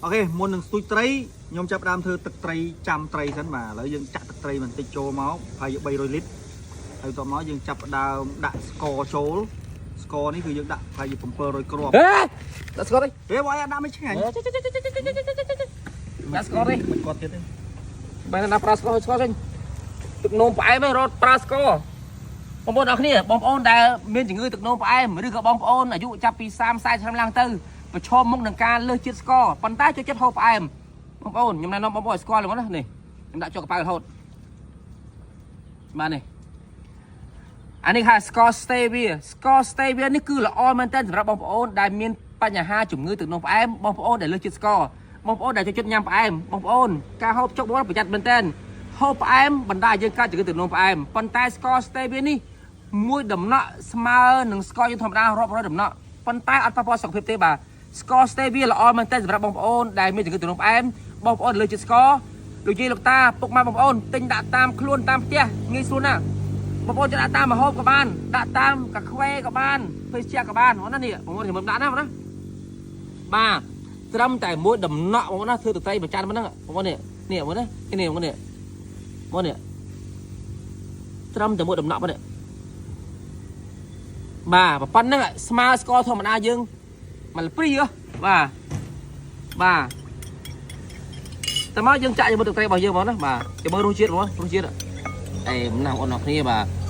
OK មុននឹងស្ទូចត្រីខ្ញុំចាប់ផ្ដើមធ្វើទឹកត្រីចាំត្រីសិនបាទឥឡូវយើងចាក់ទឹកត្រីបន្តិចចូលមកប្រហែលជា300លីត្រហើយបន្ទាប់មកយើងចាប់ផ្ដើមដាក់ស្ករចូលស្ករនេះគឺយើងដាក់ប្រហែលជា700គ្រាប់ ហេដាក់ស្ករទេ ពេលបងឯងអត់ដាក់មិនឆ្ងាញ់ ដាក់ស្ករទេ មិនគាត់ទៀតទេ បែរណាប្រើស្ករស្ករចេញទឹកនោមផ្អែមឯងរត់ប្រើស្ករបងប្អូនអរគ្នាបងប្អូនដែលមានជំងឺទឹកនោមផ្អែមឬក៏បងប្អូនអាយុចាប់ពី30 40ឆ្នាំឡើងទៅប្រឈមមុខនឹងការលើសជាតិស្ករប៉ុន្តែចូលចិត្តហូបផ្អែមបងប្អូនខ្ញុំណែនាំបងប្អូនឲ្យស្គាល់ហ្មងណានេះខ្ញុំដាក់ចូលកប៉ៅរហូតបាទនេះអានេះហៅស្ករ stevia ស្ករ stevia នេះគឺល្អមែនទែនសម្រាប់បងប្អូនដែលមានបញ្ហាជំងឺទឹកនោមផ្អែមបងប្អូនដែលលើសជាតិស្ករបងប្អូនដែលចូលចិត្តញ៉ាំផ្អែមបងប្អូនការហូបចុកបងប្អូនប្រយ័ត្នមែនទែនហូបផ្អែមបណ្ដាលឲ្យយើងកើតជំងឺទឹកនោមផ្អែមប៉ុន្តែស្ករ stevia នេះមួយដំណក់ស្មើនឹងស្ករយើងធម្មតារាប់រយដំណក់ប៉ុន្តែអត់ប៉ះពាល់សុខភាពទេបាទស្ករ stevia ល្អមែនទែនសម្រាប់បងប្អូនដែលមានជំងឺទឹកនោមផ្អែមបងប្អូនដែលលើសជាតិស្ករលោកយាយលោកតាពុកម៉ែបងប្អូនទិញដាក់តាមខ្លួនតាមផ្ទះងាយស្រួលណាស់ បងប្អូនจะដាក់តាមម្ហូបក៏បានដាក់តាមកាខ្វេក៏បានភេសជ្ជៈក៏បានបងណានេះបងប្អូនខ្ញុំដាក់ណាបងណាបាទត្រឹមតែមួយដំណក់បងប្អូនណាធ្វើទឹកត្រីមួយចានប៉ុណ្ណឹងបងប្អូននេះនេះបងប្អូនណានេះបងប្អូននេះបងប្អូននេះត្រឹមតែមួយដំណក់បងនេះបាទប៉ុណ្្នឹងស្មើស្ករធម្មតាយើងមកលព្រីហ៎បាទបាទតែមកយើងចាក់ជាមួយទឹកត្រីរបស់យើងបងណាបាទចាំមើលរសជាតិបងរសជាតិ អេមណាស់បងប្អូនគ្នាបាទ។